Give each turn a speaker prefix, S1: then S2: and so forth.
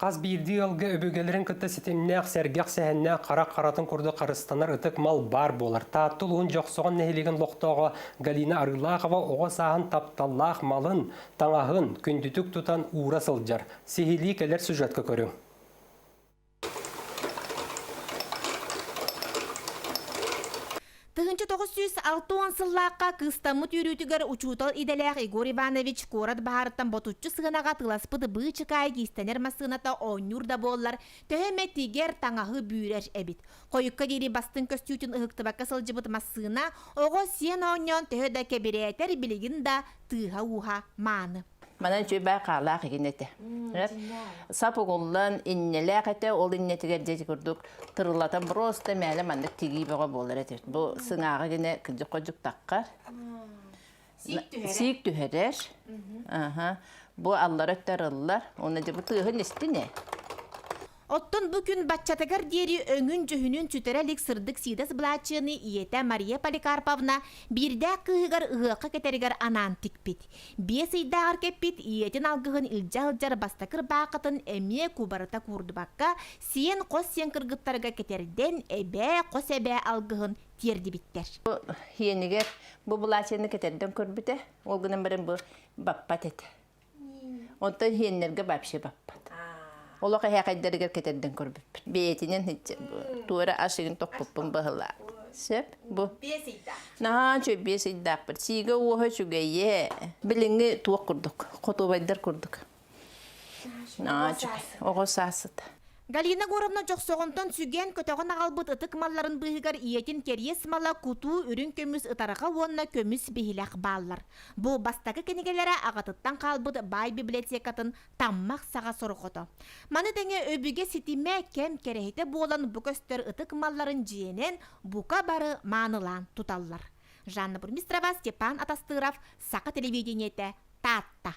S1: Хас биирдии ыалга өбүгэлэрин кытта ситимнээх, сэргэх сэһэннээх, харах харатын курдук харыстанар ытык мал баар буолар. Таатта улууһун Дьохсоҕон нэһилиэгин олохтооҕо Галина Арыылаахова оҕо сааһын тапталлаах малын, таҥаһын күндүтүк тутан уура сылдьар. Сиһилии кэлэр сюжетка көрүҥ.
S2: 1960 сыллаахха кыыстаммыт үөрүүтүгэр учуутал идэлээх Егор Иванович куорат баһаарыттан ботуччу сыанаҕа атыыласпыт быычыкаай иистэнэр массыыната оонньуур да буоллар, төһө эмэ тигэр, таҥаһы бүүрэр эбит. Хойукка диэри бастыҥ көстүүтүн ыһыктыбакка сылдьыбыт массыына оҕо сиэн оонньоон төһө да кэбирээтэр, билигин да тыаһа-ууһа мааны.
S3: Манан үчүгэй баа хаалаах игин этэ. Сап угуллан иннэлээх этэ, ол иннэтигэр дьэ курдук тырылатан просто мээлэ маннык тигии бөҕө буолар этэ. Бу сыҥааҕа гинэ кырдьык-ходьук таххар. Сиик түһэрэр. Аха. Бу аллара өттө арыллар. Уонна дьэ бу тыаһын истин ээ.
S2: Оттон бу күн баччатыгар диэри өҥүн-дьүһүнүн сүтэрэ илик сырдык сиидэс былааччыйаны ийэтэ Мария Поликарповна биирдээх кыыһыгар ыһыахха кэтэригэр анаан тикпит. Биэс ыйдааҕар кэппит ийэтин алгыһын илдьэ сылдьар бастакы ырбаахытын эмиэ кубарыта куурдубакка, сиэн хос сиэн кыргыттарга кэтэрдэн, эбээ, хос эбээ алгыһын тиэрдибиттэр.
S3: Хиэнигэр бу былаачыйаны кэтэрдэн көрбүтэ, ол гынан баран бу баппат этэ. Онтон иһиэннэргэ вообще баппат. Олох эһээхэйдэригэр кэтэрдэн көрбүппүт. Бэйэтинэн туора ас игин тохпуппун быһылаах. Сөп бу.
S2: Биэс ыйдаах.
S3: Наһаа үчүгэй биэс ыйдаахпыт. Сиигэ уоһа үчүгэйэ. Билиҥҥи туох курдук, хотуобайдар курдук. Наһаа үчүгэй. Оҕо саас сыта.
S2: Галина Егоровна Дьохсоҕонтон сүгэн көтөҕөн аҕалбыт ытык малларын быыһыгар ийэтин кэриэс мала кутуу үрүҥ көмүс ытарҕа уонна көмүс биһилэх бааллар. Бу бастакы кинигэлэрэ аҕатыттан хаалбыт баай библиотекатын таммах саҕа сорҕото. Маны тэҥэ өбүгэ ситимэ кэм кэрэһитэ буолан бу көстөр ытык малларын дьиэнэн бука бары маанылаан туталлар. Жанна Бурмистрова, Степан Атастыров, Саха телевидениетэ, Таатта.